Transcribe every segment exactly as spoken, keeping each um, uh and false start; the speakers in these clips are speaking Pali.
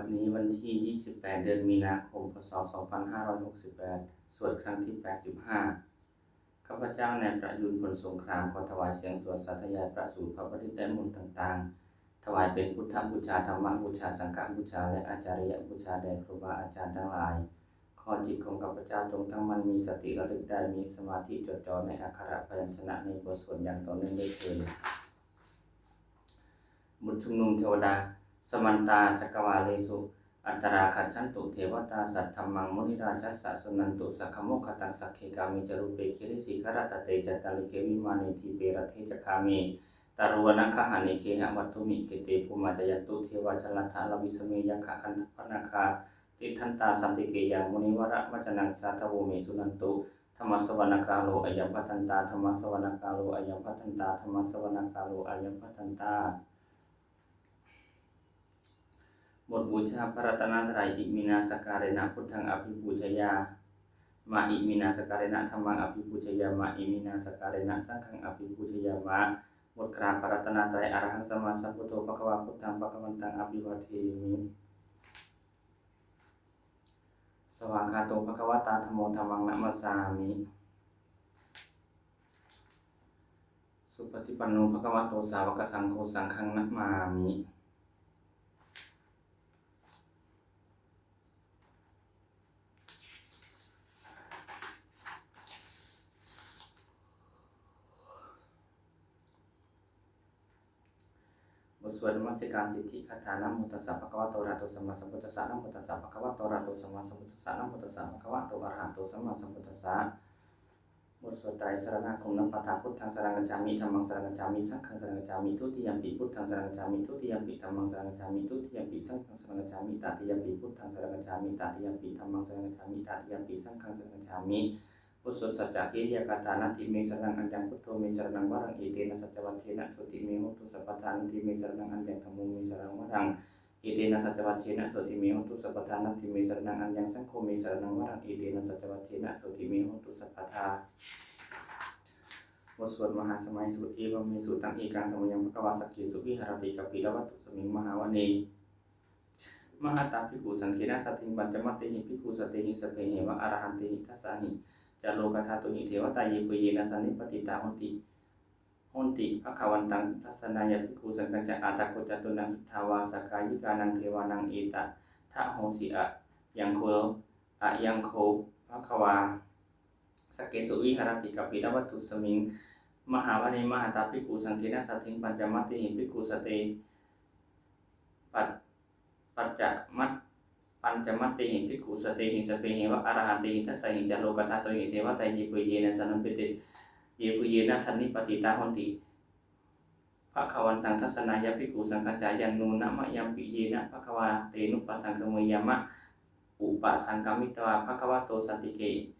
วันนี้วันที่ ยี่สิบแปด เดือนมีนาคม พ.ศ. สองพันห้าร้อยหกสิบแปด สวดครั้งที่ แปดสิบห้า ข้าพเจ้านายประยูร ผลสงคราม ขอถวายเสียงสวดสาธยายพระสูตรพระปริตรและมนต์ต่างๆ ถวายเป็นพุทธบูชา ธรรมบูชา สังฆบูชา และอาจาริยบูชาแด่ครูบาอาจารย์ทั้งหลาย ขอจิตของข้าพเจ้าจงตั้งมั่น มีสติระลึกได้ มีสมาธิจดจ่อในอักขระพยัญชนะในบทสวดอย่างต่อเนื่องด้วยเทอญ บทชุมนุมเทวดา Samantā cakkavāḷesu atrāgacchantu devatā, saddhammaṃ munirājassa suṇantu saggamokkhadaṃ. Sagge kāme ca rūpe girisikharataṭe cantalikkhe vimāne, dīpe raṭṭhe ca gāme taruvanagahane gehavatthumhi khette, bhummā cāyantu devā jalathalavisame yakkhagandhabbanāgā, tiṭṭhantā santike yaṃ munivaravacanaṃ sādhavo me suṇantu. Dhammassavanakālo ayambhadantā. Dhammassavanakālo ayambhadantā. Dhammassavanakālo ayambhadantā. บทบูชาพระรัตนตรัย Iminā sakkārena buddhaṃ abhipūjayāma. Iminā sakkārena dhammaṃ abhipūjayāma. Iminā sakkārena saṅghaṃ abhipūjayāma. บทกราบพระรัตนตรัย Arahaṃ sammāsambuddho bhagavā, buddhaṃ bhagavantaṃ abhivādemi. Svākkhāto bhagavatā dhammo, dhammaṃ namassāmi. Supaṭipanno bhagavato sāvakasaṅgho, saṅghaṃ namāmi. บทสวดนมัสการสิทธิคาถา Namo tassa bhagavato arahato sammāsambuddhassa. Namo tassa bhagavato arahato sammāsambuddhassa. Namo tassa bhagavato arahato sammāsambuddhassa. บทสวดไตรสรณคมนปาฐะ Buddhaṃ saraṇaṃ gacchāmi. Dhammaṃ saraṇaṃ gacchāmi. Saṅghaṃ saraṇaṃ gacchāmi. Dutiyampi buddhaṃ saraṇaṃ gacchāmi. Dutiyampi dhammaṃ saraṇaṃ gacchāmi. Dutiyampi saṅghaṃ saraṇaṃ gacchāmi. Tatiyampi buddhaṃ saraṇaṃ gacchāmi. Tatiyampi dhammaṃ saraṇaṃ gacchāmi. Tatiyampi saṅghaṃ saraṇaṃ gacchāmi. บทสวดสัจจกิริยาคาถา Natthi me saraṇaṃ aññaṃ, buddho me saraṇaṃ varaṃ, etena saccavajjena sotthi me hotu sabbadā. Natthi me saraṇaṃ aññaṃ, dhammo me saraṇaṃ varaṃ, etena saccavajjena sotthi me hotu sabbadā. Natthi me saraṇaṃ aññaṃ, saṅgho me saraṇaṃ varaṃ, etena saccavajjena sotthi me hotu sabbadā. บทสวดมหาสมัยสูตร Evaṃ me sutaṃ. Ekaṃ samayaṃ bhagavā sakkesu viharati kapilavatthusmiṃ mahāvane mahatā bhikkhusaṅghena saddhiṃ pañcamattehi bhikkhusatehi sabbeheva arahantehi. Dasahi ca lokadhātūhi devatā yebhuyyena sannipatitā honti, honti bhagavantaṃ dassanāya bhikkhusaṅghañca. Atha kho catunnaṃ suddhāvāsakāyikānaṃ devānaṃ etadahosi: Ayaṃ kho, ayaṃ kho bhagavā sakkesu viharati kapilavatthusmiṃ mahāvane mahatā bhikkhusaṅghena saddhiṃ pañcamattehi bhikkhusatehi pat-, pañcamat-, pañcamattehi bhikkhusatehi sabbeheva arahantehi. Dasahi ca lokadhātūhi devatā yebhuyyena sannipati-, yebhuyyena sannipatitā honti bhagavantaṃ dassanāya bhikkhusaṅghañca. Yannūna mayampi yena bhagavā tenupasaṅkameyyāma, upasaṅkamitvā bhagavato santike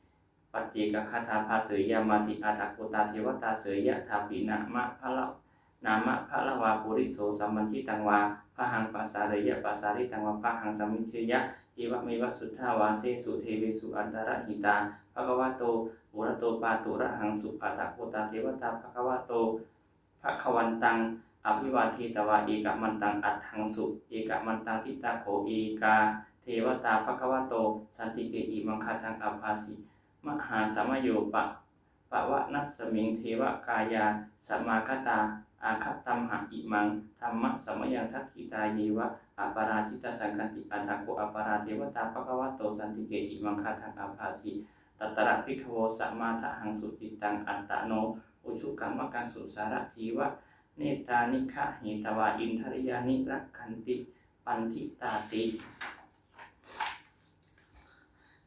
paccekagāthā bhāseyyāmāti. Atha kho tā devatā seyyathāpi nāma bala-, nāma balavā puriso sammiñjitaṃ vā bāhaṃ pasāreyya, pasāritaṃ vā bāhaṃ sammiñjeyya, evameva suddhāvāsesu devesu antarahitā bhagavato purato pāturahaṃsu. Atha kho tā devatā bhagavato bhagavantaṃ abhivādetvā ekamantaṃ aṭṭhaṃsu. Ekamantaṃ ṭhitā kho ekā devatā bhagavato santike imaṃ gāthaṃ abhāsi: Mahāsamayo pa-, pavanasmiṃ devakāyā samāgatā, āgatamha imaṃ dhammasamayaṃ dakkhitāyeva aparājitasaṅghanti. Atha kho aparā devatā bhagavato santike imaṃ gāthaṃ abhāsi: Tatra bhikkhavo samādahaṃsu cittaṃ attano ujukamakaṃsu, sārathīva nettāni gahetvā indriyāni rakkhanti paṇḍitāti.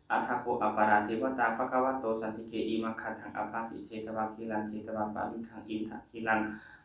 Atha kho aparā devatā bhagavato santike imaṃ gāthaṃ abhāsi: Chetvā khīlaṃ chetvā palighaṃ indakhīlaṃ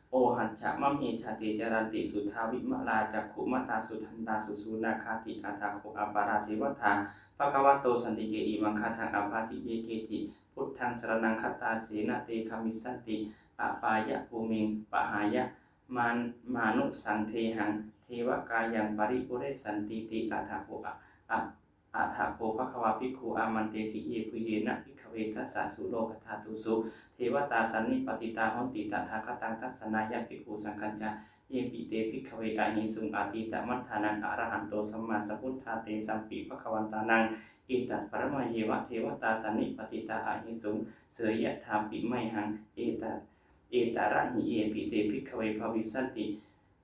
ohaccamanejā, te caranti suddhā vimalā cakkhumatā sudantā susunāgāti. Atha kho aparā devatā bhagavato santike imaṃ gāthaṃ abhāsi: Ye keci buddhaṃ saraṇaṃ gatāse, na te gamissanti apāyabhūmiṃ, pahāya man-, mānusaṃ dehaṃ devakāyaṃ paripūressantīti. Atha kho a-, a-, Atha kho bhagavā bhikkhū āmantesi: Yebhuyyena bhikkhave dasasu lokadhātūsu devatā sannipatitā honti tathāgataṃ dassanāya bhikkhusaṅghañca. Yepi te bhikkhave ahesuṃ atītamaddhānaṃ arahanto sammāsambuddhā, tesampi bhagavantānaṃ etaparamāyeva devatā sannipatitā ahesuṃ, seyyathāpi mayhaṃ etarahi. Yepi te bhikkhave bhavissanti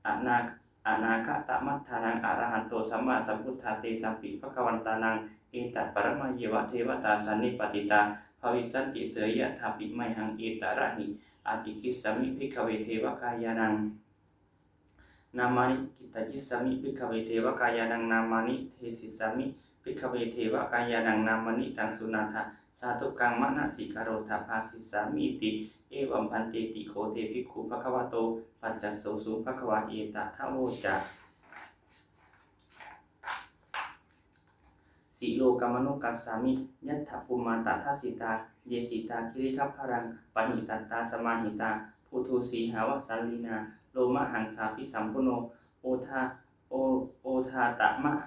anāgatamaddhānaṃ arahanto sammāsambuddhā, tesampi bhagavantānaṃ etaparamāyeva devatā sannipatitā bhavissanti, seyyathāpi mayhaṃ etarahi. Ācikkhissāmi bhikkhave devakāyānaṃ nāmāni, kittayissāmi bhikkhave devakāyānaṃ nāmāni, desissāmi bhikkhave devakāyānaṃ nāmāni. Taṃ suṇātha sādhukaṃ manasikarotha bhāsissāmīti. Evaṃ bhanteti kho te bhikkhū bhagavato paccassosuṃ. Bhagavā etadavoca: Silokamanukassāmi yattha bhummā tadassitā, ye sitā girigabbharaṃ pahitattā samāhitā, puthū sīhāva sallīnā lomahaṃsābhisambhuno, odātama-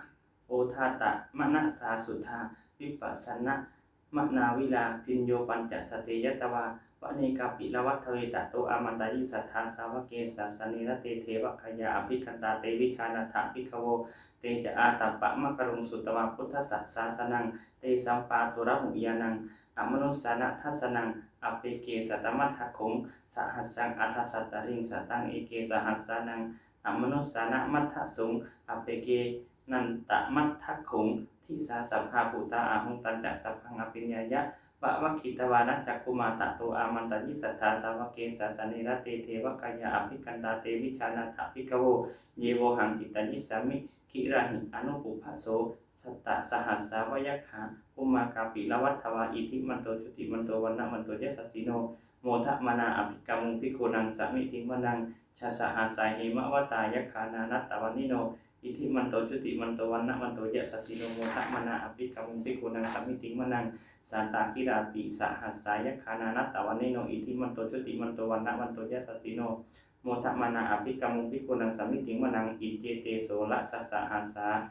odātamanasā suddhā vippasannamanāvilā. Bhiyyo pañcasate ñatvā vane kāpilavatthave, tato āmantayi satthā sāvake sāsane rate. Devakāyā abhikkantā te vijānātha bhikkhavo, te ca ātappamakaruṃ sutvā buddhassa sāsanaṃ. Tesampāturahu ñāṇaṃ amanussāna dassanaṃ, appeke satamaddakkhuṃ sahassaṃ atha sattariṃ. Sataṃ eke sahassānaṃ amanussānamaddasuṃ, appekenantamaddakkhuṃ disā sabbā phuṭā ahuṃ. Tañca sabbaṃ abhiññāya vavakkhitvāna cakkhumā, tato āmantayi satthā sāvake sāsane rate. Devakāyā abhikkantā te vijānātha bhikkhavo, ye vohaṃ kittayissāmi girāhi anupubbaso. Sattasahassā va yakkhā bhummā kāpilavatthavā, iddhimanto jutimanto vaṇṇavanto yasassino, modamānā abhikkāmuṃ bhikkhūnaṃ samitiṃ vanaṃ. Chasahassā hemavatā yakkhā nānattavaṇṇino, iddhimanto jutimanto vaṇṇavanto yasassino, modamānā abhikkāmuṃ bhikkhūnaṃ samitiṃ vanaṃ. Sātāgirā tisahassā yakkhā nānattavaṇṇino, iddhimanto jutimanto vaṇṇavanto yasassino, modamānā abhikkāmuṃ bhikkhūnaṃ samitiṃ vanaṃ. Iccete soḷasasahassā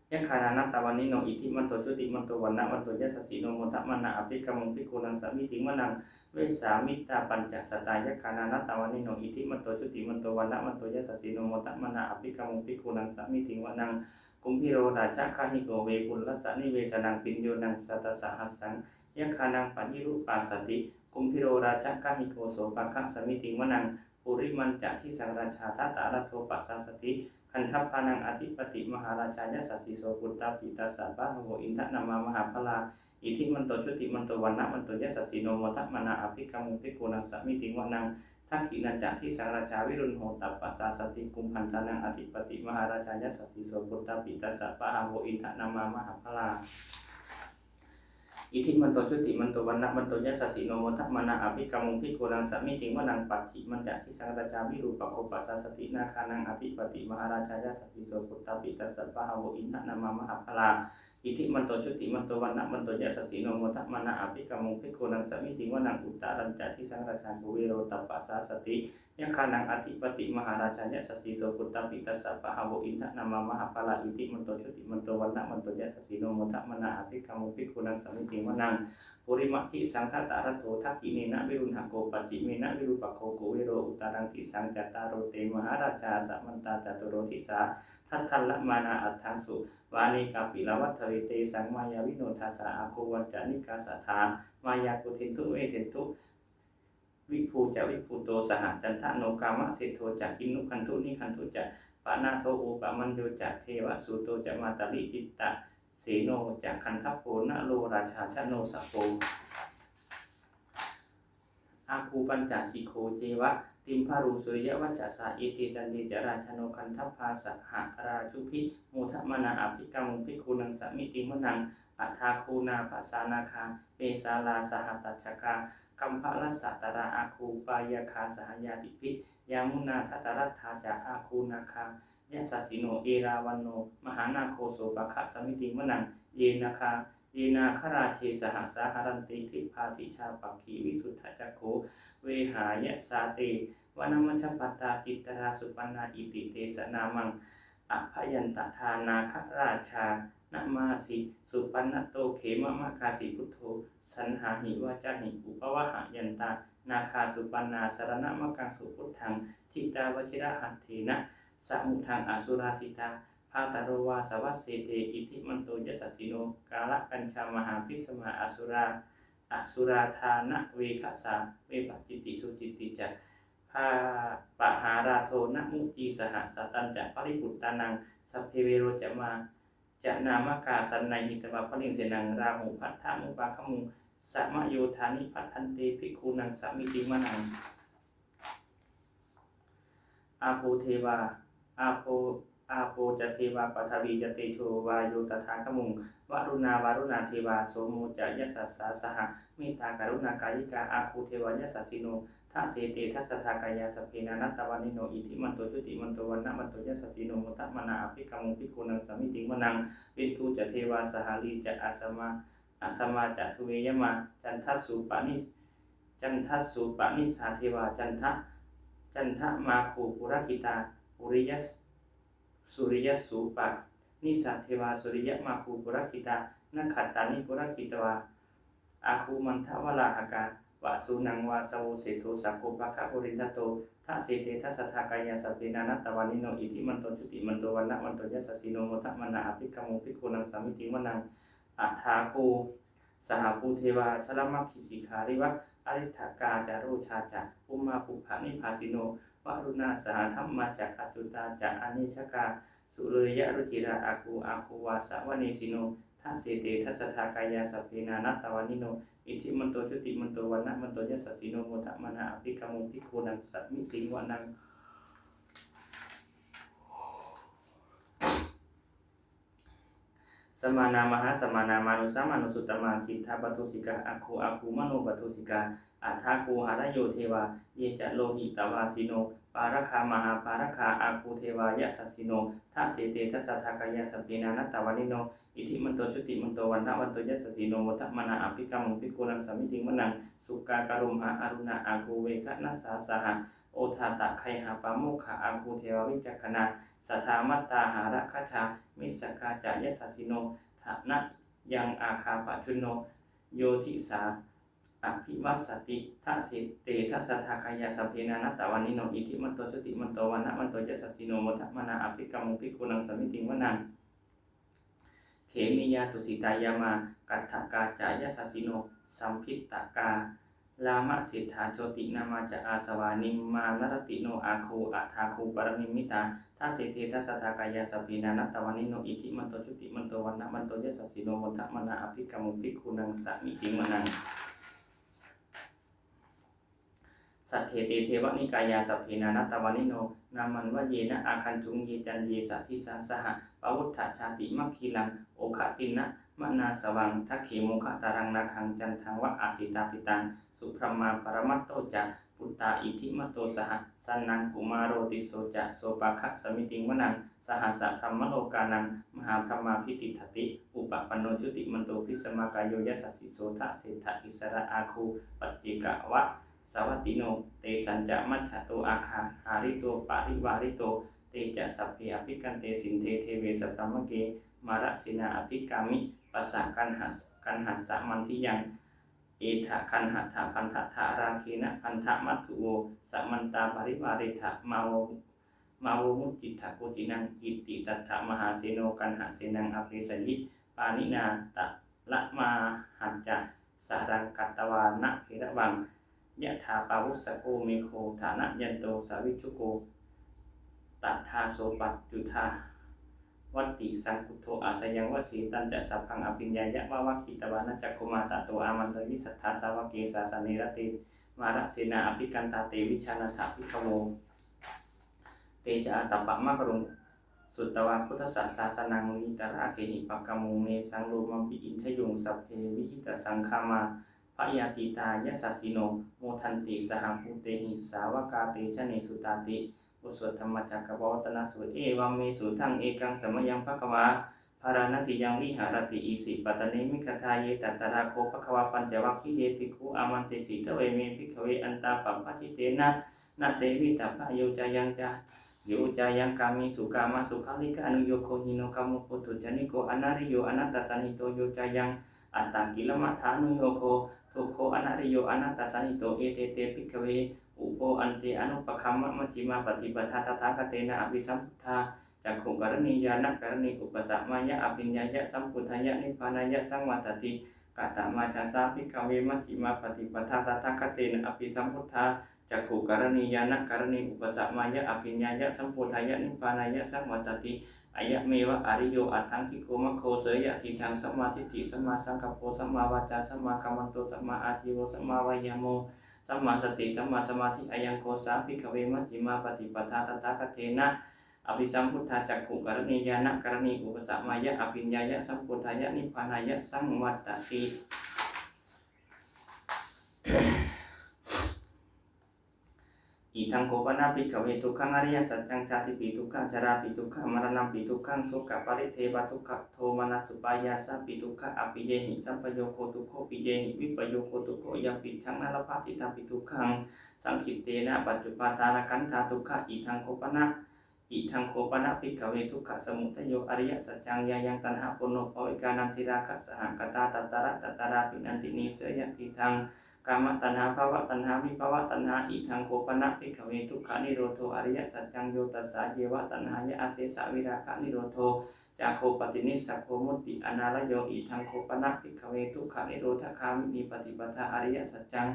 yakkhā nānattavaṇṇino, iddhimanto jutimanto vaṇṇavanto yasassino, modamānā abhikkāmuṃ bhikkhūnaṃ samitiṃ vanaṃ. Vessāmittā pañcasatā yakkhā nānattavaṇṇino, iddhimanto jutimanto vaṇṇavanto yasassino, modamānā abhikkāmuṃ bhikkhūnaṃ samitiṃ vanaṃ. Kumbhīro rājagahiko vepullassa nivesanaṃ, bhiyyo naṃ satasahassaṃ yakkhānaṃ payirupāsati, kumbhīro rājagahiko sopāga samitiṃ vanaṃ. Purimañca disaṃ rājā dhataraṭṭho pasāsati, gandhabbānaṃ ādhipati mahārājā yasassi so. Puttāpi tassa bahavo indanāmā mahabbalā, iddhimanto jutimanto vaṇṇavanto yasassino, modamānā abhikkāmuṃ bhikkhūnaṃ samitiṃ vanaṃ. Dakkhiṇañca disaṃ rājā virūḷho tappasāsati, kumbhaṇḍānaṃ ādhipati mahārājā yasassi so. Puttāpi tassa bahavo indanāmā mahabbalā, iddhimanto jutimanto vaṇṇavanto yasassino, modamānā abhikkāmuṃ bhikkhūnaṃ samitiṃ vanaṃ. Pacchimañca disaṃ rājā virūpakkho pasāsati, nāgānaṃ ādhipati mahārājā yasassi so. Puttāpi tassa bahavo indanāmā mahabbalā, iddhimanto jutimanto vaṇṇavanto yasassino, modamānā abhikkāmuṃ bhikkhūnaṃ samitiṃ vanaṃ. Uttarañca disaṃ rājā kuvero tappasāsati, yakkhānaṃ ādhipati mahārājā yasassi so. Puttāpi tassa bahavo indanāmā mahabbalā, iddhimanto jutimanto vaṇṇavanto yasassino, modamānā abhikkāmuṃ bhikkhūnaṃ samitiṃ vanaṃ. Purimadisaṃ dhataraṭṭho, dakkhiṇena virūḷhako, pacchimena virūpakkho, kuvero uttaraṃ disaṃ. Cattāro te mahārājā samantā caturo disā, daddallamānā aṭṭhaṃsu vane kāpilavatthavē. Tesaṃ māyāvino dāsā āgū vañcanikā saṭhā, māyā kuṭeṇḍu veṭeṇḍu viṭū ca viṭuṭo saha. Candano kāmaseṭṭho ca kinnughaṇḍu nighaṇḍu ca, panādo opamañño ca devasūto ca mātali, cittaseno ca gandhabbo naḷo rājā janosabho. Āgū pañcasikho ceva timbarū suriyavacchasā, ete caññe ca rājāno gandhabbā saha rājubhi, modamānā abhikkāmuṃ bhikkhūnaṃ samitiṃ vanaṃ. Athāgū nābhasā nāgā vesālā sahatacchakā, kambalassatarā āgū pāyāgā saha ñātibhi. Yāmunā dhataraṭṭhā ca āgū nāgā yasassino, erāvaṇo mahānāgo sopāga samitiṃ vanaṃ. Ye nāgā, ye nāgarāje sahasā haranti, dibbā dijā pakkhi visuddhacakkhū, vehāyasā te vanamajjhapattā, citrā supaṇṇā iti tesa nāmaṃ. Abhayantadā nāgarājā namāsi. Supaṇṇato khemamakāsi buddho, saṇhāhi vācāhi upavhayantā, nāgā supaṇṇā saraṇamakaṃsu buddhaṃ, jitā vajirahatthena samuddaṃ asurā sitā. Bhātaro vāsavassete iddhimanto yasassino, kālakañjā mahābhismā asurā asurā dānaveghasā, vepacitti sucitti ca pahārādo namucī saha. Satañca baliputtānaṃ sabbe verocamā ca nāmakā, sannayhitvā baliṃ senaṃ rāhubhaddamupāgamuṃ, samayodāni bhaddante bhikkhūnaṃ samitiṃ vanaṃ. Āpo devā āpo āpo ca devā paṭhavī ca tejo vāyo tadāgamuṃ, varuṇā vāruṇā devā somo ca yasasā saha. Mettākaruṇākāyikā āgū devā yasassino, dasete dasadhā kāyā sabbe nānattavaṇṇino, iddhimanto jutimanto vaṇṇavanto yasassino, modamānā abhikkāmuṃ bhikkhūnaṃ samitiṃ vanaṃ. Veṇḍū ca devā sahalī ca asamā asamā ca duve yamā, candassūpanisā devā canda candamāgū purakkhitā, suriyassūpanisā devā suriyamāgū purakkhitā, nakkhattāni purakkhitvā āgū mandavalāhakā. Vasūnaṃ vāsavo seṭṭho sakkopāga purindado, dasete dasadhā kāyā sabbe nānattavaṇṇino, iddhimanto jutimanto vaṇṇavanto yasassino, modamānā abhikkāmuṃ bhikkhūnaṃ samitiṃ vanaṃ. Athāgū sahabhū devā jalamaggisikhāriva, ariṭṭhakā ca rojā ca ummāpupphanibhāsino, varuṇā sahadhammā ca accutā ca anejakā, sūleyyarucirā āgū āgū vāsavanesino, dasete dasadhā kāyā sabbe nānattavaṇṇino, iddhimanto jutimanto vaṇṇavanto yasassino, modamānā abhikkāmuṃ bhikkhūnaṃ samitiṃ vanaṃ. Samānā mahāsamānā mānusā mānusuttamā, khiḍḍāpadūsikā āgū āgū manopadūsikā, athāgū harayo devā ye ca lohitavāsino, pāragā mahāpāragā āgū devā yasassino, dasete dasadhā kāyā sabbe nānattavaṇṇino, iddhimanto jutimanto vaṇṇavanto yasassino, modamānā abhikkāmuṃ bhikkhūnaṃ samitiṃ vanaṃ. Sukkā karumhā aruṇā āgū veghanasā saha, odātagayhā pāmokkhā āgū devā vicakkhaṇā, sadāmattā hāragajā missakā ca yasassino, thanayaṃ āgā pajjunno yo disā abhivassati, dasete dasadhā kāyā sabbe nānattavaṇṇino, iddhimanto jutimanto vaṇṇavanto yasassino, modamānā abhikkāmuṃ bhikkhūnaṃ samitiṃ vanaṃ. Khemiyā tusitā yāmā kaṭṭhakā ca yasassino, lambitakā lāmaseṭṭhā jotināmā ca āsavā, nimmānaratino āgū athāgū paranimmitā, dasete dasadhā kāyā sabbe nānattavaṇṇino, iddhimanto jutimanto vaṇṇavanto yasassino, modamānā abhikkāmuṃ bhikkhūnaṃ samitiṃ vanaṃ. Saṭṭhete devanikāyā sabbe nānattavaṇṇino, nāmanvayena āgañchuṃ ye caññe sadisā saha, pavutthajātimakkhilaṃ oghatiṇṇamanāsavaṃ, dakkhemoghataraṃ nāgaṃ candaṃva asitātitaṃ, subrahmā paramatto ca puttā iddhimato saha, sanaṅkumāro tisso ca sopāga samitiṃ vanaṃ. Sahassabrahmalokānaṃ mahābrahmābhitiṭṭhati, upapanno jutimanto bhismākāyo yasassi so, dasettha issarā āgū paccekavasavattino, tesañca majjhato āgā hārito parivārito, te ca sabbe abhikkante sinde deve sabrahmake, mārasenā abhikkāmi passa kaṇhassa mandiyaṃ. Etha gaṇhatha bandhatha rāgena bandhamatthu vo, samantā parivāretha mā vo mā vo muñcittha koci naṃ. Iti tattha mahāseno kaṇhasenaṃ apesayi, pāṇinā talamāhacca saraṃ katvāna bheravaṃ. Yathā pāvussako megho thanayanto savijjuko, tadā so paccudāvatti saṅkuddho asayaṃvase. Tañca sabbaṃ abhiññāya vavakkhitvāna cakkhumā, tato āmantayi satthā sāvake sāsane rate, mārasenā abhikkantā te vijānātha bhikkhavo. Te ca ātappamakaruṃ sutvā buddhassa sāsanaṃ, vītarāgehi pakkāmuṃ nesaṃ lomampi iñjayuṃ. Sabbe vijitasaṅgāmā bhayātītā yasassino, modanti saha bhūtehi sāvakā te janesutāti. บทสวดธรรมจักรกัปปวัตตนสูตร Evaṃ me sutaṃ. Ekaṃ samayaṃ bhagavā bārāṇasiyaṃ viharati isipatane migadāye. Tatra kho bhagavā pañcavaggiye bhikkhū āmantesi: Dveme, bhikkhave, antā pabbajitena na sevitabbā. Yo cāyaṃ ca Yo cāyaṃ kāmesu kāmasukhallikānuyogo hīno gammo pothujjaniko anariyo anatthasañhito, yo cāyaṃ attakilamathānuyogo dukkho anariyo anatthasañhito, ete te bhikkhave ubho ante anupagamma majjhimā paṭipadā tathāgatena abhisambuddhā cakkhukaraṇī ñāṇakaraṇī upasamāya abhiññāya sambodhāya nibbānāya saṃvattati. Katamā ca sā bhikkhave majjhimā paṭipadā tathāgatena abhisambuddhā cakkhukaraṇī ñāṇakaraṇī upasamāya abhiññāya sambodhāya nibbānāya saṃvattati? Ayameva ariyo aṭṭhaṅgiko maggo, seyyathīdaṃ: sammādiṭṭhi sammāsaṅkappo sammāvācā sammākammanto sammāājīvo sammāvāyāmo sammāsati sammāsamādhi. Ayaṃ kho sā bhikkhave majjhimā paṭipadā tathāgatena abhisambuddhā cakkhukaraṇī ñāṇakaraṇī upasamāya abhiññāya sambodhāya nibbānāya saṃvattati. Idaṃ kho pana bhikkhave dukkhaṃ ariyasaccaṃ: jātipi dukkhā jarāpi dukkhā maraṇampi dukkhaṃ sokaparidevadukkhadomanassupāyāsāpi dukkhā appiyehi sampayogo dukkho piyehi vippayogo dukkho yampicchaṃ na labhati tampi dukkhaṃ saṅkhittena pañcupādānakkhandhā dukkhā. Idaṃ kho pana idaṃ kho pana bhikkhave dukkhasamudayo ariyasaccaṃ: yāyaṃ taṇhā ponobbhavikā nandirāgasahagatā tatra tatrābhinandinī, seyyathīdaṃ: kāmataṇhā bhavataṇhā vibhavataṇhā. Idaṃ kho pana bhikkhave dukkhanirodho ariyasaccaṃ: yo tassāyeva taṇhāya asesavirāganirodho cāgo paṭinissaggo mutti anālayo. Idaṃ kho pana bhikkhave dukkhanirodhagāminī paṭipadā ariyasaccaṃ: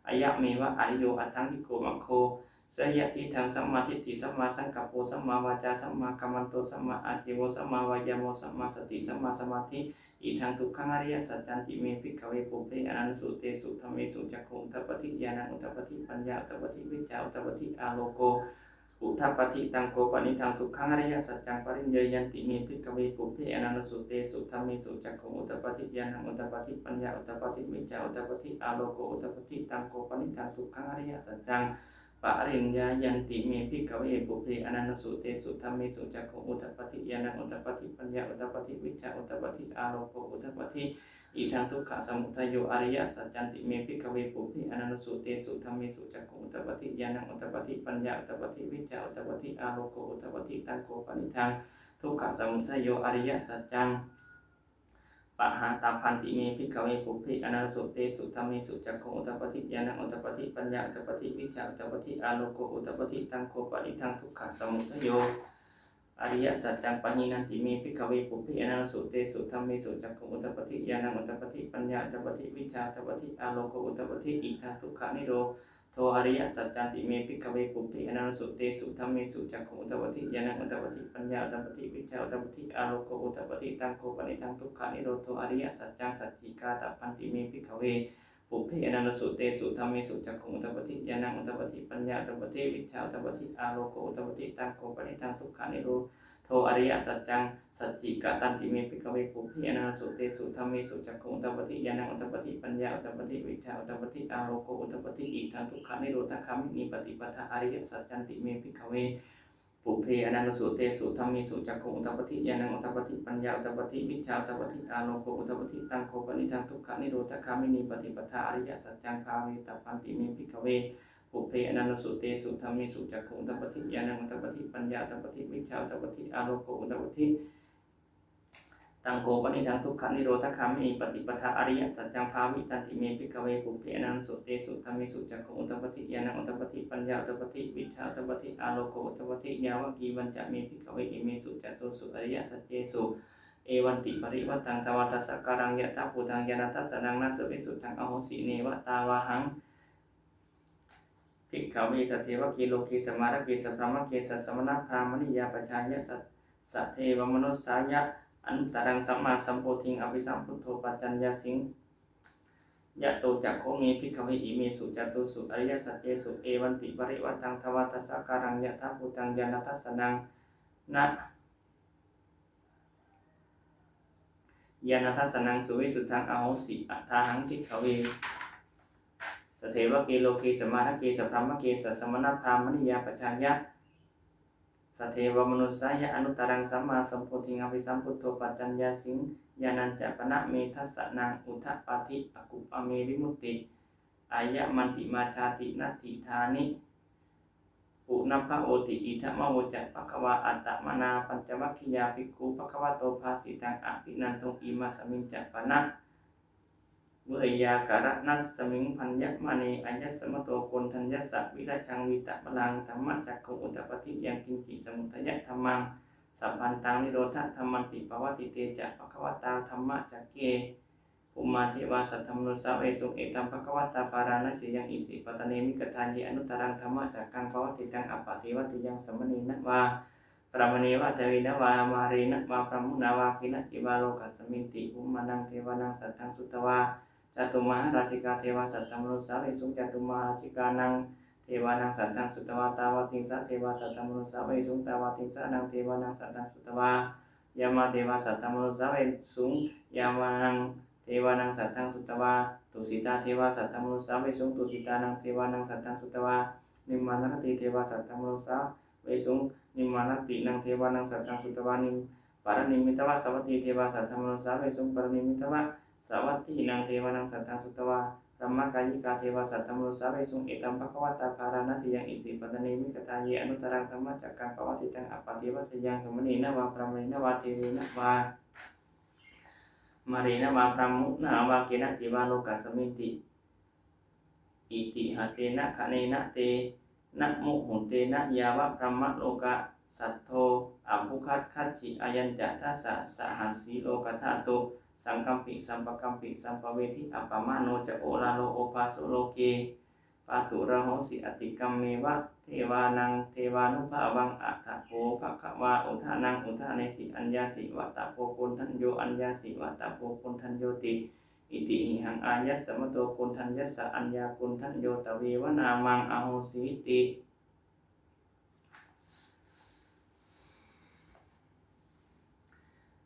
ayameva ariyo aṭṭhaṅgiko maggo, seyyathīdaṃ: sammādiṭṭhi sammāsaṅkappo sammāvācā sammākammanto sammāājīvo sammāvāyāmo sammāsati sammāsamādhi. Idaṃ dukkhaṃ ariyasaccanti me bhikkhave pubbe ananussutesu dhammesu cakkhuṃ udapādi ñāṇaṃ udapādi paññā udapādi vijjā udapādi āloko udapādi. Taṃ kho panidaṃ dukkhaṃ ariyasaccaṃ pariññeyyanti me bhikkhave pubbe ananussutesu dhammesu cakkhuṃ udapādi ñāṇaṃ udapādi paññā udapādi vijjā udapādi āloko udapādi. Taṃ kho panidaṃ dukkhaṃ ariyasaccaṃ pariññāyanti me bhikkhave pubbe ananussutesu dhammesu cakkhuṃ udapādi ñāṇaṃ udapādi paññā udapādi vijjā udapādi āloko udapādi. Idaṃ dukkhasamudayo ariyasaccanti me bhikkhave pubbe ananussutesu dhammesu cakkhuṃ udapādi ñāṇaṃ udapādi paññā udapādi vijjā udapādi āloko udapādi. Taṃ kho panidaṃ dukkhasamudayo ariyasaccaṃ pahātabbanti me bhikkhave pubbe ananussutesu dhammesu cakkhuṃ udapādi ñāṇaṃ udapādi paññā udapādi vijjā udapādi āloko udapādi. Taṃ kho panidaṃ dukkhasamudayo ariyasaccaṃ pahīnanti me bhikkhave pubbe ananussutesu dhammesu cakkhuṃ udapādi ñāṇaṃ udapādi paññā udapādi vijjā udapādi āloko udapādi. Idaṃ dukkhanirodho ariyasaccanti me bhikkhave pubbe ananussutesu dhammesu cakkhuṃ udapādi ñāṇaṃ udapādi paññā udapādi vijjā udapādi āloko udapādi. Taṃ kho panidaṃ dukkhanirodho ariyasaccaṃ saccikātabbanti me bhikkhave pubbe ananussutesu dhammesu cakkhuṃ udapādi ñāṇaṃ udapādi paññā udapādi vijjā udapādi āloko udapādi. Taṃ kho panidaṃ dukkhanirodho ariyasaccaṃ saccikatanti me bhikkhave pubbe ananussutesu dhammesu cakkhuṃ udapādi ñāṇaṃ udapādi paññā udapādi vijjā udapādi āloko udapādi. Idaṃ dukkhanirodhagāminī paṭipadā ariyasaccanti me bhikkhave pubbe ananussutesu dhammesu cakkhuṃ udapādi ñāṇaṃ udapādi paññā udapādi vijjā udapādi āloko udapādi. Taṃ kho panidaṃ dukkhanirodhagāminī paṭipadā ariyasaccaṃ bhāvetabbanti me bhikkhave pubbe ananussutesu dhammesu cakkhuṃ udapādi ñāṇaṃ udapādi paññā udapādi vijjā udapādi āloko udapādi. Taṃ kho panidaṃ dukkhanirodhagāminī paṭipadā ariyasaccaṃ bhāvitanti me bhikkhave pubbe ananussutesu dhammesu cakkhuṃ udapādi ñāṇaṃ udapādi paññā udapādi vijjā udapādi āloko udapādi. Yāvakīvañca me bhikkhave imesu catūsu ariyasaccesu evantiparivaṭṭaṃ dvādasākāraṃ yathābhūtaṃ ñāṇadassanaṃ na suvisuddhaṃ ahosi, neva tāvāhaṃ bhikkhave sadevake loke samārake sabrahmake sassamaṇabrāhmaṇiyā pajāya sa- sadevamanussāya anuttaraṃ sammāsambodhiṃ abhisambuddho paccaññāsiṃ. Yato ca kho me bhikkhave imesu catūsu ariyasaccesu evantiparivaṭṭaṃ dvādasākāraṃ yathābhūtaṃ ñāṇadassanaṃ na ñāṇadassanaṃ suvisuddhaṃ ahosi, athāhaṃ bhikkhave sadevake loke samārake sabrahmake sassamaṇabrāhmaṇiyā pajāya sadevamanussāya anuttaraṃ sammāsambodhiṃ abhisambuddho paccaññāsiṃ. Ñāṇañca pana me dassanaṃ udapādi, akuppā me vimutti, ayamantimā jāti, natthidāni punabbhavoti. Idamavoca bhagavā. Attamanā pañcavaggiyā bhikkhū bhagavato bhāsitaṃ abhinanduṃ. Imasmiñca pana veyyākaraṇasmiṃ bhaññamāne āyasmato Koṇḍaññassa virajaṃ vītamalaṃ dhammacakkhuṃ udapādi: yaṅkiñci samudayadhammaṃ sabbantaṃ nirodhadhammanti. Pavattite ca bhagavatā dhammacakke bhummā devā saddamanussāvesuṃ: etaṃ bhagavatā Bārāṇasiyaṃ Isipatane Migadāye anuttaraṃ dhammacakkaṃ pavattitaṃ appaṭivattiyaṃ samaṇena vā brāhmaṇena vā devena vā mārena vā brahmunā vā kenaci vā lokasminti. Bhummānaṃ devānaṃ saddaṃ sutvā cātummahārājikā devā saddamanussāvesuṃ. Cātummahārājikānaṃ devānaṃ saddaṃ sutvā tāvatiṃsā devā saddamanussāvesuṃ. Tāvatiṃsānaṃ devānaṃ saddaṃ sutvā yāmā devā saddamanussāvesuṃ. Yāmānaṃ devānaṃ saddaṃ sutvā tusitā devā saddamanussāvesuṃ. Tusitānaṃ devānaṃ saddaṃ sutvā nimmānaratī devā saddamanussāvesuṃ. Nimmānaratīnaṃ devānaṃ saddaṃ sutvā nim- paranimmitavasavattī devā saddamanussāvesuṃ. Paranimmitavasavattīnaṃ devānaṃ saddaṃ sutvā brahmakāyikā devā saddamanussāvesuṃ: etaṃ bhagavatā Bārāṇasiyaṃ Isipatane Migadāye anuttaraṃ dhammacakkaṃ pavattitaṃ appaṭivattiyaṃ samaṇena vā brāhmaṇena vā devena vā mārena vā brahmunā vā kenaci vā lokasminti. Itiha tena khaṇena tena muhuttena yāva brahmalokā saddo abbhuggacchi. Ayañca dasasahassī lokadhātu saṅkampi sampakampi sampavedhi. Appamāṇo ca oḷāro obhāso loke pāturahosi: atikkammeva devānaṃ devānubhāvaṃ. Atha kho bhagavā udānaṃ udānesi: aññāsi vata bho Koṇḍañño, aññāsi vata bho Koṇḍaññoti. Itihidaṃ āyasmato Koṇḍaññassa aññākoṇḍañño tveva nāmaṃ ahosīti.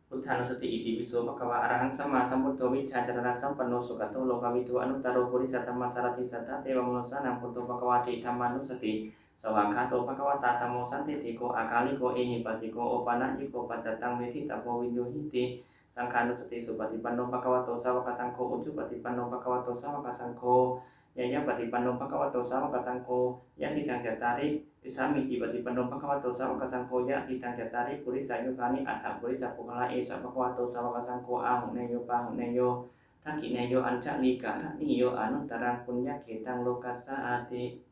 Buddhānussati. Itipi so bhagavā arahaṃ sammāsambuddho vijjācaraṇasampanno sugato lokavidū anuttaro purisadammasārathi satthā devamanussānaṃ buddho bhagavāti. Dhammānussati. Svākkhāto bhagavatā dhammo sandiṭṭhiko akāliko ehipassiko opanayiko paccattaṃ veditabbo viññūhīti. Saṅghānussati. Supaṭipanno bhagavato sāvakasaṅgho, ujupaṭipanno bhagavato sāvakasaṅgho, ñāyapaṭipanno bhagavato sāvakasaṅgho, yadidaṃ cattāri, sāmīcipaṭipanno bhagavato sāvakasaṅgho, yadidaṃ cattāri purisayugāni aṭṭha purisapuggalā, esa bhagavato sāvakasaṅgho, āhuneyyo pāhuneyyo dakkhiṇeyyo añjalikaraṇīyo anuttaraṃ puññakkhettaṃ lokassāti.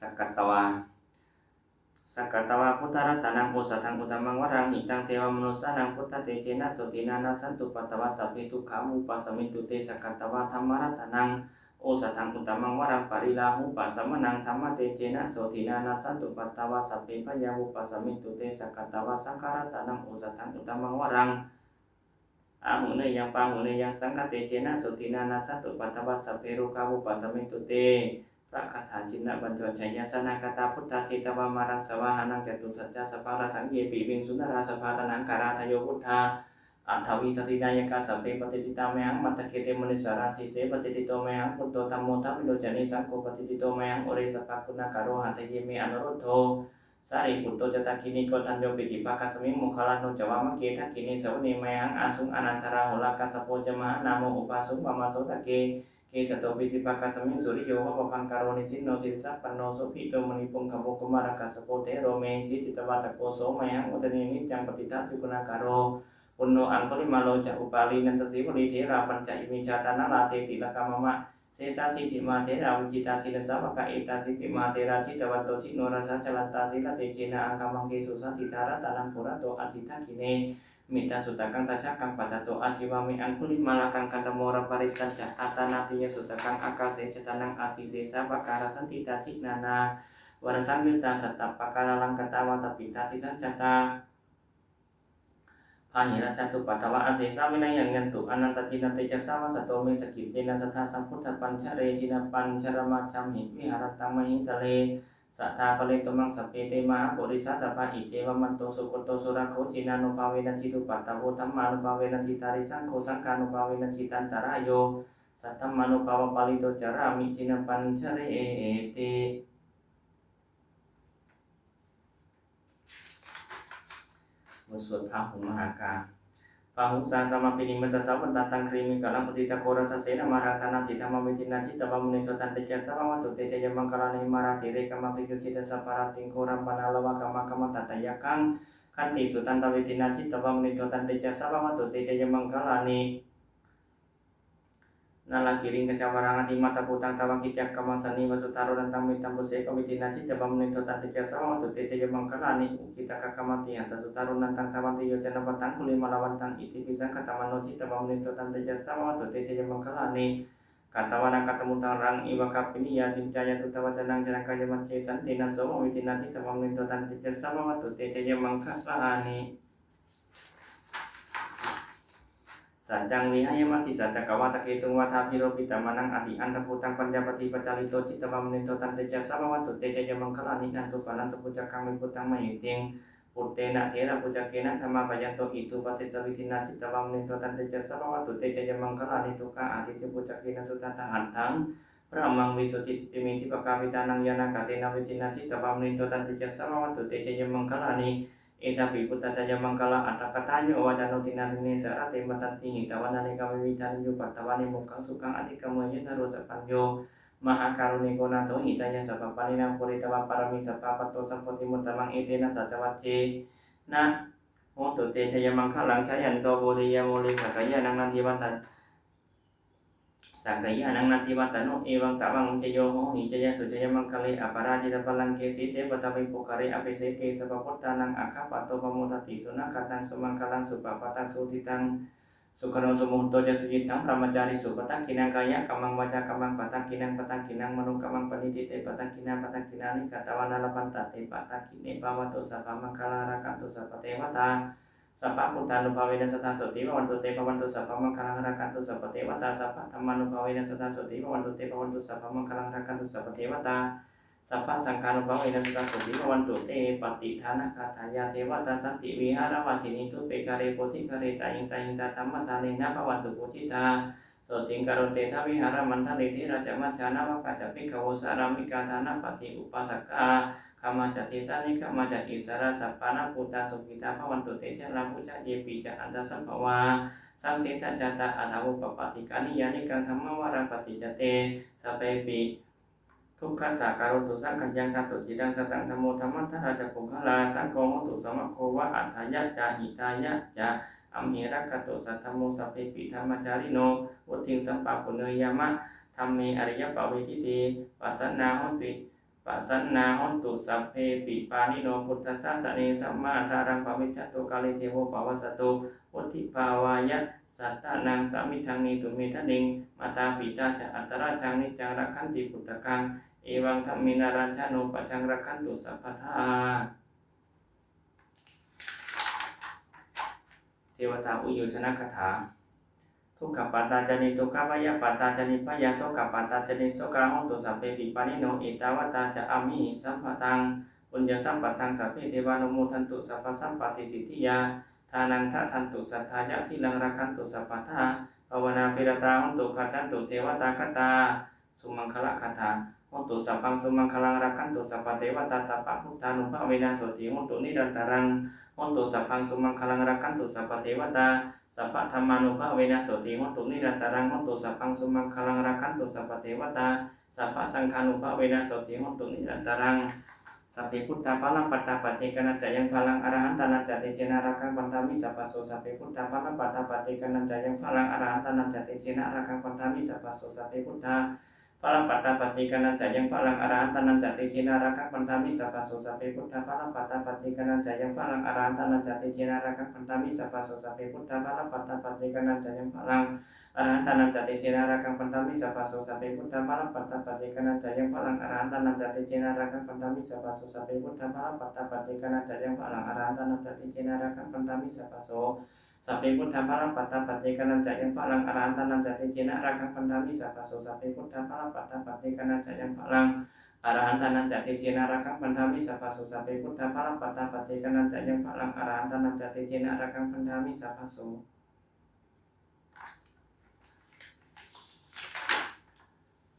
Sakkatvā Sakkatvā buddharatanaṃ osathaṃ uttamaṃ varaṃ, hitaṃ devamanussānaṃ buddhatejena sotthinā, nassantupaddavā sabbe dukkhā vūpasamentu te. Sakkatvā dhammaratanaṃ osathaṃ uttamaṃ varaṃ, pariḷāhūpasamanaṃ dhammatejena sotthinā, nassantupaddavā sabbe bhayā vūpasamentu te. Sakkatvā saṅgharatanaṃ osathaṃ uttamaṃ varaṃ, āhuneyyaṃ pāhuneyyaṃ saṅghatejena sotthinā, nassantupaddavā sabbe rogā vūpasamentu te. พระคาถาชินบัญชร Jayāsanāgatā buddhā jetvā māraṃ savāhanaṃ, catusaccāsabhaṃ rasaṃ ye piviṃsu narāsabhā. Taṇhaṅkarādayo buddhā aṭṭhavīsati nāyakā, sabbe patiṭṭhitā mayhaṃ matthake te munissarā. Sīse patiṭṭhito mayhaṃ buddho dhammo dvilocane, saṅgho patiṭṭhito mayhaṃ ure sabbaguṇākaro. Hadaye me anuruddho sārīputto ca dakkhiṇe, koṇḍañño piṭṭhibhāgasmiṃ moggallāno ca vāmake. Dakkhiṇe savane mayhaṃ āsuṃ ānandarāhulā, kassapo ca mahānāmo ubhāsuṃ vāmasotake. Kesato piṭṭhibhāgasmiṃ suriyo va pabhaṅkaro, nisinno sirisampanno sobhito munipuṅgavo. Kumārakassapo thero mahesī cittavādako, so mayhaṃ vadane niccaṃ patiṭṭhāsi guṇākaro. Puṇṇo aṅgulimālo ca upālī nandasīvalī, therā pañca ime jātā nalāṭe tilakā mama. Sesāsīti mahā therā vijitā jinasāvakā, etāsīti mahātherā jitavanto jinorasā, jalantā sīlatejena aṅgamaṅgesu saṇṭhitā. Ratanaṃ purato āsi dakkhiṇe mettasuttakaṃ, dhajaggaṃ paccassoto āsi vāme aṅgulimālakaṃ. Khandhamoraparittañca āṭānāṭiyasuttakaṃ, ākāse chadanaṃ āsi sesā pākārasaṇṭhitā. Jinānānāvarasaṃyuttā sattappākāralaṅkatā, vātapittādisañjātā bāhirajjhattupaddavā, asesā vinayaṃ yantu anantajinatejasā. Vasato me sakiccena sadā sambuddhapañjare, jinapañjaramajjhamhi viharantaṃ mahītale. Sadā pālentu maṃ sabbe te mahāpurisāsabhā. Iccevamanto sugutto surakkho, jinānubhāvena jitupaddavo, dhammānubhāvena jitārisaṅgho, saṅghānubhāvena jitantarāyo, saddhammānubhāvapālito carāmi jinapañjareti. บทสวดพาหุงมหากา Bāhuṃ sahassamabhinimmitasāvudhantaṃ, girimekhalaṃ uditaghorasasenamāraṃ, dānādidhammavidhinā jitavā munindo, tantejasā bhavatu te jayamaṅgalāni. Mārātirekamabhiyujjhitasabbarattiṃ, ghorampanāḷavakamakkhamathaddhayakkhaṃ, khantīsudantavidhinā jitavā munindo, tantejasā bhavatu te jayamaṅgalāni. Nāḷāgiriṃ gajavaraṃ atimattabhūtaṃ, dāvaggicakkamasanīva sudāruṇantaṃ, mettambusekavidhinā jitavā munindo, tantejasā bhavatu te jayamaṅgalāni. Ukkhittakhaggamatihatthasudāruṇantaṃ, dhāvantiyojanapathaṅgulimālavantaṃ, iddhībhisaṅkhatamano jitavā munindo, tantejasā bhavatu te jayamaṅgalāni. Katvāna kaṭṭhamudaraṃ iva gabbhinīyā, ciñcāya duṭṭhavacanaṃ janakāyamajjhe, santena somavidhinā jitavā munindo, tantejasā bhavatu te jayamaṅgalāni. Saccaṃ vihāya matisaccakavādaketuṃ, vādābhiropitamanaṃ atiandhabhūtaṃ, paññāpadīpajalito jitavā munindo, tantejasā bhavatu te jayamaṅgalāni. Nandopanandabhujagaṃ vibudhaṃ mahiddhiṃ, puttena therabhujagena damāpayanto, iddhūpadesavidhinā jitavā munindo, tantejasā bhavatu te jayamaṅgalāni. Duggāhadiṭṭhibhujagena sudaṭṭhahatthaṃ, brahmaṃ visuddhijutimiddhibakābhidhānaṃ, ñāṇāgadena vidhinā jitavā munindo, tantejasā bhavatu te jayamaṅgalāni. Etāpi buddhajayamaṅgalaaṭṭhagāthā, yo vācano dinadine sarate matandī, hitvānanekavividhāni cupaddavāni, mokkhaṃ sukhaṃ adhigameyya naro sapañño. Mahākāruṇiko nātho, hitāya sabbapāṇinaṃ, pūretvā pāramī sabbā, patto sambodhimuttamaṃ, etena saccavajjena hotu te jayamaṅgalaṃ. Jayanto bodhiyā mūle, sakyānaṃ nandivaḍḍhano, sakyānaṃ nandivaḍḍhano, evaṃ tvaṃ vijayo hohi, jayassu jayamaṅgale, aparājitapallaṅke, sīse paṭhavipokkhare, abhiseke sabbabuddhānaṃ, aggappatto pamodati. Sunakkhattaṃ sumaṅgalaṃ, supabhātaṃ suhuṭṭhitaṃ, sukhaṇo sumuhutto ca, suyiṭṭhaṃ brahmacārisu, padakkhiṇaṃ kāyakammaṃ, vācākammaṃ padakkhiṇaṃ, padakkhiṇaṃ manokammaṃ, paṇidhī te padakkhiṇā, padakkhiṇāni katvāna, labhantatthe padakkhiṇe. Bhavatu sabbamaṅgalaṃ, rakkhantu sabbadevatā, sabbabuddhānubhāvena sadā sotthī bhavantu, sabbamaṅgalaṃ rakkhantu sabbadevatā, sabbadhammānubhāvena sadā sotthī bhavantu te, bhavatu sabbamaṅgalaṃ, rakkhantu sabbadevatā, sabbasaṅghānubhāvena sadā sotthī bhavantu te. Pattidānagāthāya devatā santi vihāravāsinī, thūpe ghare bodhighare tahiṃ tahiṃ, tā dhammadānena bhavantu pūjitā, sotthiṃ karontedha vihāramaṇḍale. Therā ca majjhā navakā ca bhikkhavo, sārāmikā dānapatī upāsakā, gāmā ca desā nigamā ca issarā, sappāṇabhūtā sukhitā bhavantu te. Jalābujā yepi ca aṇḍasambhavā, saṃsedajātā athavopapātikā, niyyānikaṃ dhammavaraṃ paṭicca te, sabbepi dukkhassa karontu saṅkhayaṃ. Ṭhātu ciraṃ sataṃ dhammo, dhammaddharā ca puggalā, saṅgho hotu samaggo va, atthāya ca hitāya ca. Amhe rakkhatu saddhammo, sabbepi dhammacārino, vuḍḍhiṃ sampāpuṇeyyāma, dhamme ariyappavedite. Pasannā hontu, pasannā hontu sabbepi pāṇino buddhasāsane, sammā dhāraṃ pavecchanto kāle devo pavassatu, vuḍḍhibhāvāya sattānaṃ samiddhaṃ netu medaniṃ. Mātā pitā ca atrajaṃ niccaṃ rakkhanti puttakaṃ, evaṃ dhammena rājāno pajaṃ rakkhantu sabbadā. Devatāuyyojanagāthā. Dukkhappattā ca niddukkhā, bhayappattā ca nibbhayā, sokappattā ca nissokā, hontu sabbepi pāṇino. Ettāvatā ca amhehi sambhataṃ puññasampadaṃ, sabbe devānumodantu sabbasampattisiddhiyā. Dānaṃ dadantu saddhāya, sīlaṃ rakkhantu sabbadā, bhāvanābhiratā hontu, gacchantu devatāgatā. Sumaṅgalagāthā. Hotu sabbaṃ sumaṅgalaṃ, rakkhantu sabbadevatā, sabbabuddhānubhāvena sotthī hontu nirantaraṃ. Hotu sabbaṃ sumaṅgalaṃ, rakkhantu sabbadevatā, sabbadhammānubhāvena sotthī hontu nirantaraṃ. Hotu sabbaṃ sumaṅgalaṃ, rakkhantu sabbadevatā, sabbasaṅghānubhāvena sotthī hontu nirantaraṃ. Sabbe buddhā balappattā, paccekānañca yaṃ balaṃ, arahantānañca tejena, rakkhaṃ bandhāmi sabbaso. Sabbe buddhā balappattā, paccekānañca yaṃ balaṃ, arahantānañca tejena, rakkhaṃ bandhāmi sabbaso. Sabbe buddhā balappattā, paccekānañca yaṃ balaṃ, arahantānañca tejena, rakkhaṃ bandhāmi sabbaso. Sabbe buddhā balappattā, paccekānañca yaṃ balaṃ, arahantānañca tejena, rakkhaṃ bandhāmi sabbaso. Sabbe buddhā balappattā, paccekānañca yaṃ balaṃ, arahantānañca tejena, rakkhaṃ bandhāmi sabbaso. Sabbe buddhā balappattā, paccekānañca yaṃ balaṃ, arahantānañca tejena, rakkhaṃ bandhāmi sabbaso. Sabbe buddhā balappattā, paccekānañca yaṃ balaṃ, arahantānañca tejena, rakkhaṃ bandhāmi sabbaso. Sabbe buddhā balappattā, paccekānañca yaṃ balaṃ, arahantānañca tejena, rakkhaṃ bandhāmi sabbaso. Sabbe buddhā balappattā, paccekānañca yaṃ balaṃ, arahantānañca tejena, rakkhaṃ bandhāmi sabbaso. Sabbe buddhā balappattā, paccekānañca yaṃ balaṃ, arahantānañca tejena, rakkhaṃ bandhāmi sabbaso.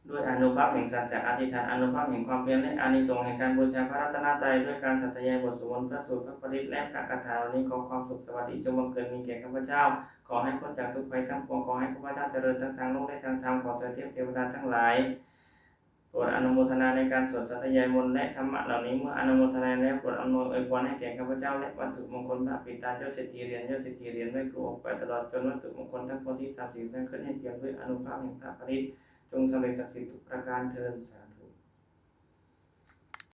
ด้วยอานุภาพแห่งสัจจะอธิษฐาน อานุภาพแห่งความเพียร และอานิสงส์แห่งการบูชาพระรัตนตรัย ด้วยการสาธยายบทสวดมนต์ พระสูตร พระปริตร และพระคาถาเหล่านี้ ขอความสุขสวัสดีจงบังเกิดมีแก่ข้าพเจ้า ขอให้พ้นจากทุกข์ภัยทั้งปวง ขอให้ข้าพเจ้าเจริญทั้งทางโลกและทางธรรม ขอเทพเทวดาทั้งหลาย โปรดอนุโมทนาในการสวดสาธยายมนต์และธรรมะเหล่านี้ เมื่ออนุโมทนาแล้ว โปรดอำนวยอวยพรให้แก่ข้าพเจ้า และวัตถุมงคลพระปิดตายอดเศรษฐีเหรียญ ยอดเศรษฐีเหรียญ ไหว้ครูองค์แปดตลอดจนวัตถุมงคลทั้งปวงที่สามสิ่งสร้างขึ้นให้เปี่ยมด้วยอานุภาพแห่งพระปริตร จงสำเร็จศักดิ์สิทธิ์ทุกประการเทอญ สาธุ